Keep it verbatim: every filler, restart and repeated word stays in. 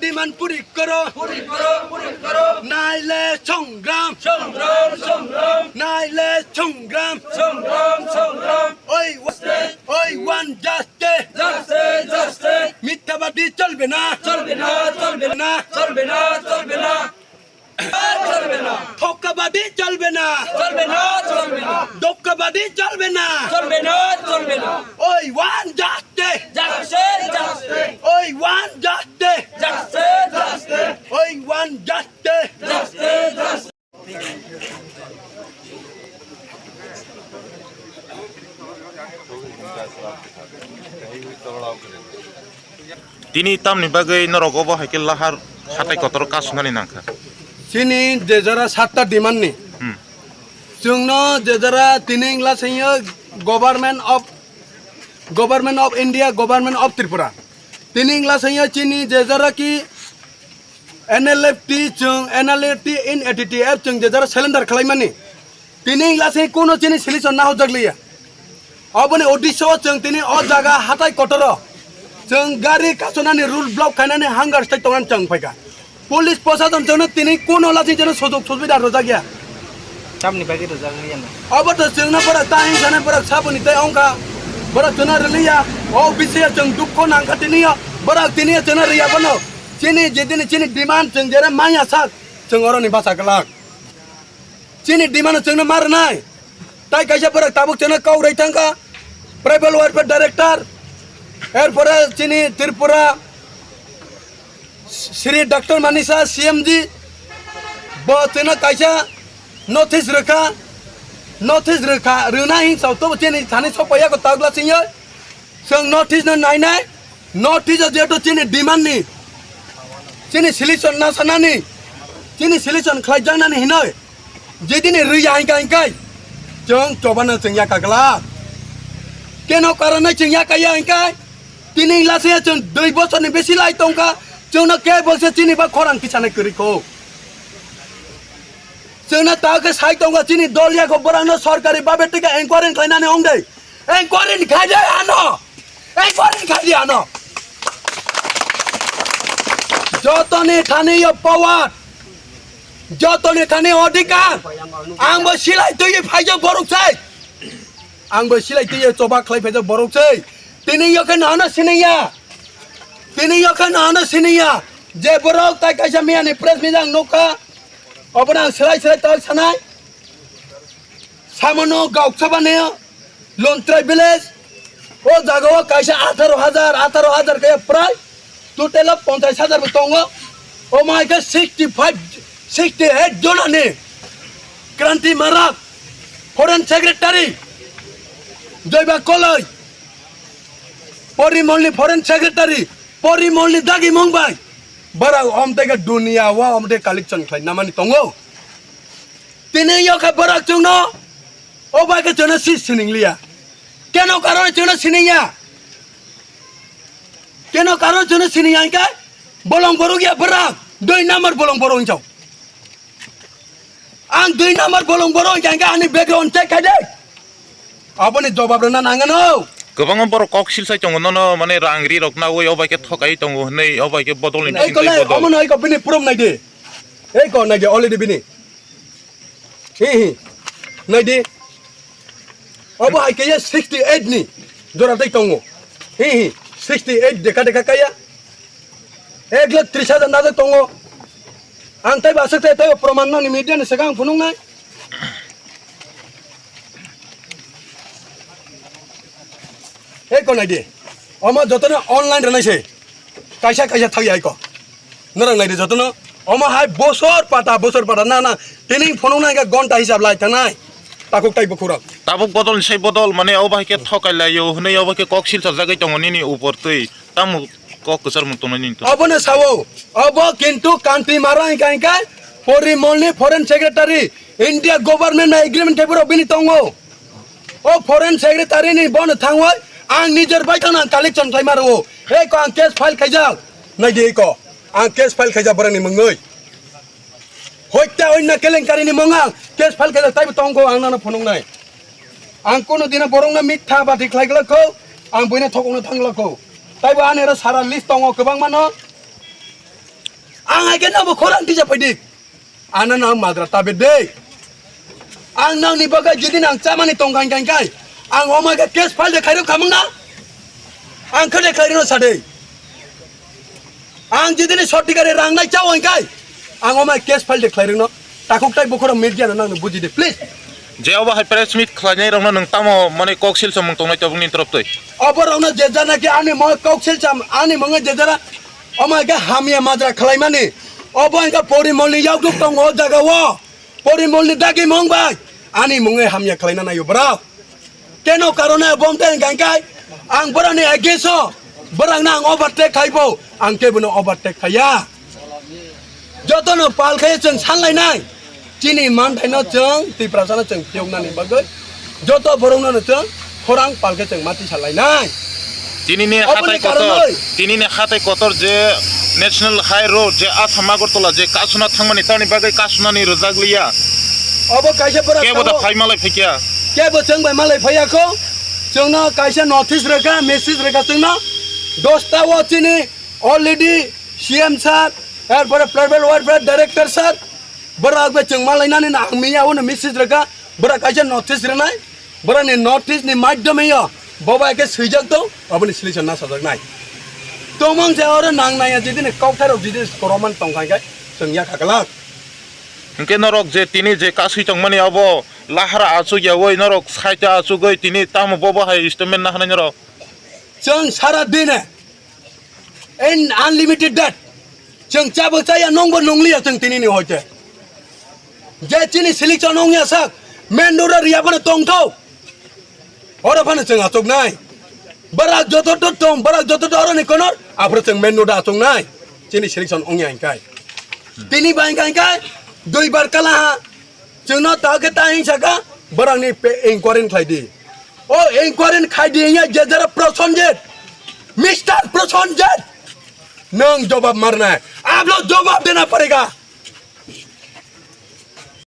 Demand puri koro. Puri koro, puri koro. Naile songram. Songram, songram. Naile songram. Songram, songram. Oi, wa-, oi, one justice. Justice, justice. মিথ্যাবাদী চলবে না। চলবে না, চলবে না, চলবে না, চলবে না। চলবে না। ধোঁকাবাদী চলবে না। চলবে না, চলবে না। ধোঁকাবাদী চলবে না। চলবে না, চলবে না। ওই ওয়ান জাস্টিস। Justice, justice. ওই ওয়ান জাস্টিস। Justice, justice. ওই one justice. Justice, justice. Tini tamni bagwi norok obo hai khe lahar hatai kotor kasunani nangkha? Chini je jora satta demand ni. Hmm. Chwngno je jora tini wngla sengyo Government of, Government of India, Government of Tripura. Tini wngla sengyo chini je jora ki N L F T chwng, N L F T in A T T F chwng je jora surrender khlaimani. Tini wngla se kuno chini solution nahojak liya. Oboni uddesho chwng tini o jaga hatai kotoro chwng gari kasonani road block khainani hunger strike tongna chwng phaikha. Police prosason chwngno tini kuno lasing chwngno sujok subida rwjak ya. Tamni bagwi rwjak liya na? Obo to chwngno borok ta hing sanai borok saboni tei ongkha. Borok chwngno rwliya. O bisi ya chwng dukho nangkha tini ya. Borok tini ya chwngno rwya bono. Chini jedini chini demand chwng jere manya sak chwng oroni basa glak. Chini demand chwngno ma rwnai. Tai kaisa borok tabuk chwngno kok rwi thangkha. Tribal Welfare Director. Erpore chini Tripura Shri Doctor Manisha C M ji. Bo chwngno kaisa notice rwkha. Notice rwkha, rwna hing sao tobo chini thani sokpaiya ko tagla singyo. Chwng notice no nainai. Notice o jeto chini demand ni, chini solution na sanani, chini solution khlaijaknani hinoi. Jedini rwya hingka hingkai, chwng chobano chwng yaka glak. Keno karonai chwng yaka ya hingkai, tini lasaya chwng dui bosorni besi lai tongkha, chwngno kebo se chini ba khorang tisanai kwrwi kho. Chwngno ta khe sai tongkha chini dol yako borokno sorkari babe tika enquiry khlainani ongdai. Enquiry khai de ano. Enquiry khai de ano. Jotoni thani yo power. Jotoni thani odhikar. Ang bo silai twi phaijak borok sai. Ang bo silai twi choba khlai phaijak borok sai. Tini yo khe nahano siniya. Tini yo khe nahano siniya. Je borok tai kaisa miyani press meet ang nukha. Obono ang serai serai tawk sanai. Samono Gaukchaba ni Lontrai village. O jaga o kaisa atharo hajar, atharo hajar kaya prai. Total o ponchas hajar bo tongo. O mai khe sixty five, sixty eight jona ni Kranti Marak, foreign secretary, Joiba Koloi, Porimol ni foreign secretary, Porimol ni dagi mung bai. Bara om tega dunia wa om tega collection khlai namani tongo. Tini yo khe borak chwngno, o bai khe chwngno si sining liya. Keno karon chwngno sining ya? Keno karon chwngno sining ya hingkhe bolong borok ya borak, dui number bolong borok hwnchao. Ang dui number bolong borok hingkhe ani background check khai de. Aboni jobab rwna nangano. Kwbangma borok kok silsai tongo nono, mane rang ri rok nawi, o bai khe thokai tongo hwnwi, o bai khe bodol ni Ei bising tei kolai, bodol. Omono oi ko bini proof nai di. Ei ko nai di already bini. Hi hi. Nai di. Obo hai kaya sixty eight ni jora tei tongo. Hi hi. Sixty eight dekha dekha kaya. Ek lakh tris hajar najak tongo. Ang tei basuk tei tei proman nani media ni segang phunuk nai. Ei ko nai di. Omo jotono online rwnai se. Kaisa kaisa thang ya iko. Norok nai di jotono. Omo hai bosor pata, bosor pata. Na, na. Tini phunuk nai ka gonta hisab lai thangnai. Takuk tai bukhurok. Tabuk bodol ni sai bodol, mane obo hai khe thokai lai yo, hwnwi obo khe kok silchar jagwi tongo nini upor twi. Tamo kok kwchar mung tongnai nini to. Obono sao. Obo kintu Kanti Mara hingka hingka Porimol ni foreign secretary, India government na agreement khe borok bini tongo. O foreign secretary ni bono thangwi ang nijer bai thangna ang collection khlai maro. Ei ko ang case file khaijak. Nai di ko. Ang case file khaijak borok ni mungwi. Hoitta oinna kelenkari ni mung ang case file khaijak taibo tongko ang nano phunuk nai. Ang kono dino borok no mitha bati khlai glak kho. Ang buino thokokno thang glak kho. Taibo ani ro sara list tongo kwbang mano. Ang hai khe nabo khorang tisa phaidi. Ano nang madra tabe de. Ang nang ni bagwi jidin ang chamani tong khain khain khai. Ang omai khe case file de khairok khamung na. Ang khe de khairino sade. Ang jidini sotikare rang nai chao ang kai. Ang omai case file de khlairino. Takhuk tai bukhoro media no nang buji de please. Je obo hai press meet khlainai rokno nwng tamo mane kok silsa mung tongnai tabukni torop twi. Obo rokno je jana ki ani mo kok silsa ani mung je jana. Omai khe hamya majra khlaimani. Obo ang khe porimolni yakduk tongo o jaga o. Porimolni dagi mung bai. Ani mungwi hamya khlaina nayo bwrok. Keno karone bom teng kangkai. Ang borani against o. Borang nang overtake khaibo. Ang kebono overtake khaiya. Jotono pal khai chwng sanlainai. Chini manthaino chwng Tiprasano chwng phiyoknani bagwi. Joto borokno chwng khorang pal khe chwng mati salainai. Tinini Oboni hatai kotor, karonoi. Tinini hatai kotor je National High Road je Assam Agartala je kasuna thangmani tamni bagwi kasunani rwjak liya. Obo kaisa bwrok Kebo da tongo. Phai malai phikya. Kebo chwng bai malai phaiya kho. Chwngno kaisa notice rwkha, message rwkha chwngno. Dosta o chini already C M sir, erpore Tribal Welfare Director sir, borok bai chwng malainani na ang miya uno message rwkha, borok kaisa notice rwnai. Borokni notice ni madhyome yo boba khe swijak tong, oboni solution nasajaknai. Tomang se oro nang naya jidini kokthai rok jidini koroman tong khai khai chwng yakha glak. Hwnkhe norok je tini je kasui tongmani abo lahara achuk yaui norok saita achugui tini tamo bobo hai statement nahanai norok. Chwng sara dine in unlimited debt. Chwng chabo chaya nongbo nongliya chwng tinini hoite. Je chini selection ongya sak, main road o riya phano tongthok. Oro phano chwng achuknai. Barak joto to tong, barak joto to oroni konor, aphuru chwng main road o achuknai. Chini selection ongya hingkai. Tini ba hingkai hingkai, duibar kala ha. Chwngno ta khe ta hing saka, borokni pe-, inquiry khlai di. O inquiry khai di hingya je jara Prosenjit. Mister Prosenjit. Nwng jobab marnai. Ablo jobab dena parega.